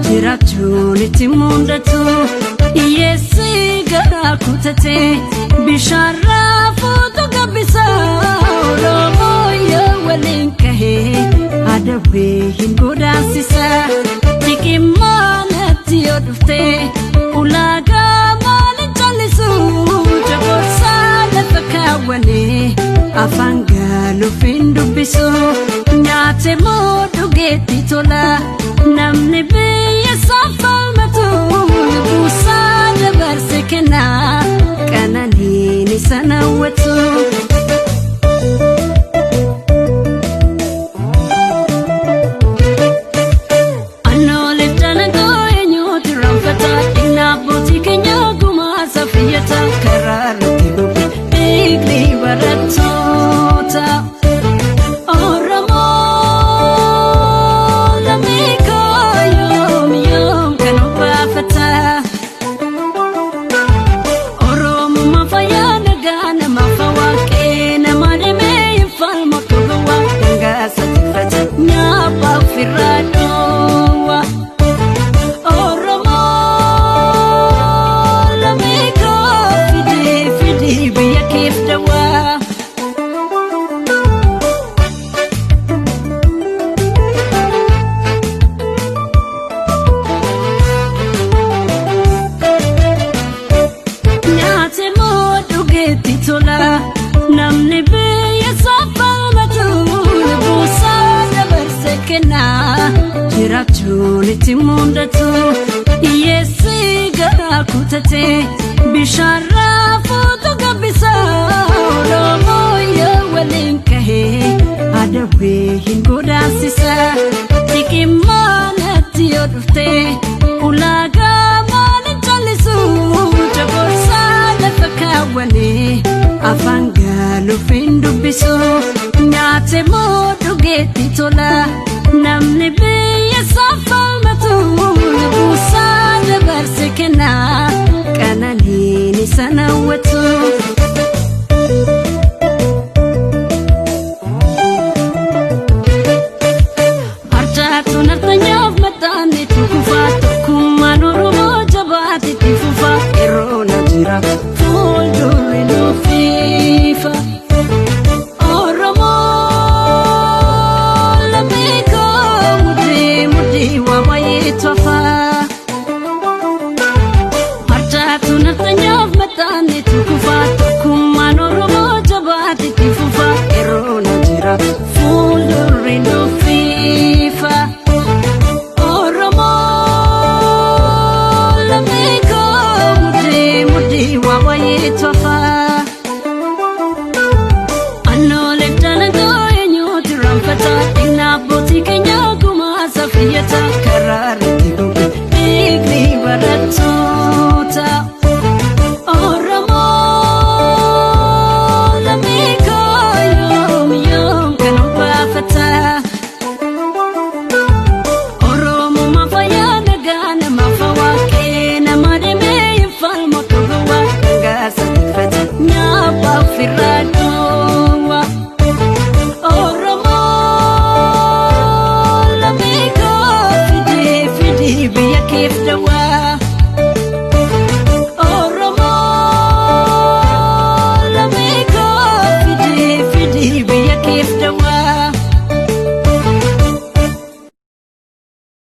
Jiraachuun itti mundatu hiyyeessi garaa kutate bishaan raafuutu gabbisa. Oromoo yoo waliin kahee adawwee hin godaansisa. Xiqimmaanatti yoo dhufte ulaagaa maaliin callisu jaboorsaa lafa kaawwanee afaan gaaluuf hin dubbisu. Nyaate moo dhugeetti tola namni biyya isaa falmatu lubbuusaa dabarse kenna qananiin isa hawwatu. Anoolee dalagaa eenyuutu raanfata dhimma abbootii keenya gumaa saffiyata karaa irratti goge dhiigni barattoota. Oromoo lammii koo yoom yoom kan obbaafata. Oromummaa fayyaa nagaa namaaf waaqee nama dhimee hin falma akka gowwaa dhangaa satifata nyaapha ofirraa dhoowwa. Oromoo lammii koo fidii fidii biyya keef dawaa. Nyaate moo dhugeetti tola namni biyya isaa falmatu lubbuusaa dabarse kenna jiraachuun itti mundatu hiyyeessi garaa kutate bishaan raafuutu gabbisa. Oromoo yoo waliin kahee adawwee hin godaansisa. Xiqimmaanatti yoo dhufte ulaagaa maaliin callisu jaboorsaa lafa kaawwanee afaan gaaluuf hin dubbisu. Nyaate moo dhugeetti tola namni biyya isaa falmatu lubbuusaa dabarse kenna qananiin isa hawwatu. Harcaatuun hartanyaaf maxxanne tukufa tokkummaan Oromoo jabaate itti fufa yeroo na jira fuuldurri nuufiifa. Oromoo lammii koo mudhii mudhii waa baay'ee tofa. Harcaatuun hartanyaaf maxxanne tukufa tokkummaan Oromoo jabaate itti fufa yeroo na jira fuuldurri nuufiifa. Oromoo lammii koo mudhii mudhii waa baay'ee tofa. Anoolee dalagaa eenyuutu raanfata dhimma abbootii keenya gumaa saffiyata karaa irratti goge dhiigni barattoota. Oromoo lammii koo yoom yoom kan obbaafata. Oromummaa fayyaa nagaa namaaf waaqee nama dhimee hin falma akka gowwaa dhangaa satifata nyaapha ofirraa dhoowwa. Oromoo lammii koo fidii fidii biyya keef dawaa.